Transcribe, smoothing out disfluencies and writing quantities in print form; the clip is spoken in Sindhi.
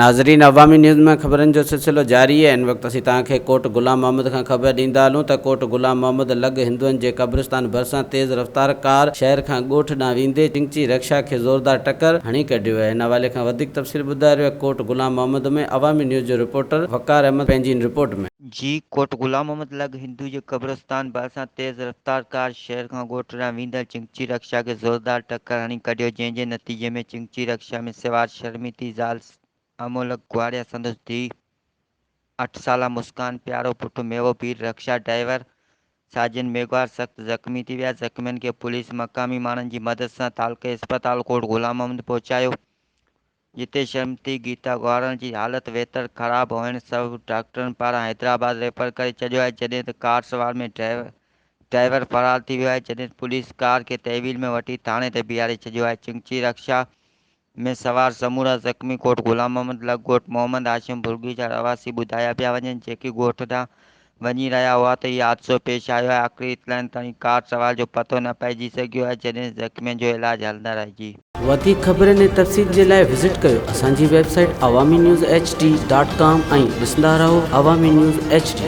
ناظرين عوامي نيوز ۾ خبرن جو سلسلو جاري آهي هن وقت اسين توهان کي ڪوٽ غلام محمد کان خبر ڏيندا هلون ته ڪوٽ غلام محمد لڳ هندوئن جي قبرستان ڀرسان تيز رفتار ڪار شهر کان ڳوٺ ڏانهن ويندي چنگچي رڪشا کي زوردار ٽڪر هڻي ڪڍيو آهي ان حوالي کان وڌيڪ تفصيل ٻڌائي رهيو آهي ڪوٽ غلام محمد ۾ عوامي نيوز جو رپورٽر وقار احمد پنهنجي هن رپورٽ ۾. جي ڪوٽ غلام محمد لڳ هندو جي قبرستان ڀرسان تيز رفتار ڪار شهر کان ڳوٺ ڏانهن ويندڙ چنگچي رڪشا کي زوردار ٽڪر هڻي ڪڍيو جنهن جي نتيجي ۾ چنگچي رڪشا ۾ سوار شرميتي زال امولک گواڙيا سندس ڌيء اٺ سالا مسڪان پيارو پٽ ميوو پير رڪشا ڊرائيور ساجن ميگهواڙ سخت زخمي ٿي ويا زخمين کي پوليس مقامي ماڻهن جي مدد سان تعلقي اسپتال ڪوٽ غلام محمد پهچايو جتي شرمتي گيتا گوارڻ جي حالت ويتر خراب هئڻ سبب ڊاڪٽرن پاران حيدرآباد ريفر ڪري ڇڏيو آهي جڏهن ته ڪار سوار ۾ ڊرائيور فرار ٿي ويو آهي جڏهن ته پوليس ڪار کي تحويل ۾ وٺي ٿاڻي تي بيهاري ڇڏيو آهي چنگچي رڪشا ۾ سوار سمورا زخمي ڪوٽ غلام محمد لڳ ڳوٺ محمد هاشم ڀرڳڙي جا رهواسي ٻڌايا پيا وڃن جيڪي ڳوٺ ڏانهن وڃي رهيا هئا ته هي حادثو پيش آيو آهي، آخري اطلاعن تائين ڪار سوار جو پتو نه پئجي سگهيو آهي، جڏهن زخمين جو علاج هلندڙ آهي. جي. وڌيڪ خبرن ۽ تفصيل جي لاء وزٽ ڪيو اسان جي website Awami news H D dot com ۽ ڏسندا رهو عوامي نيوز ايڇ ڊي.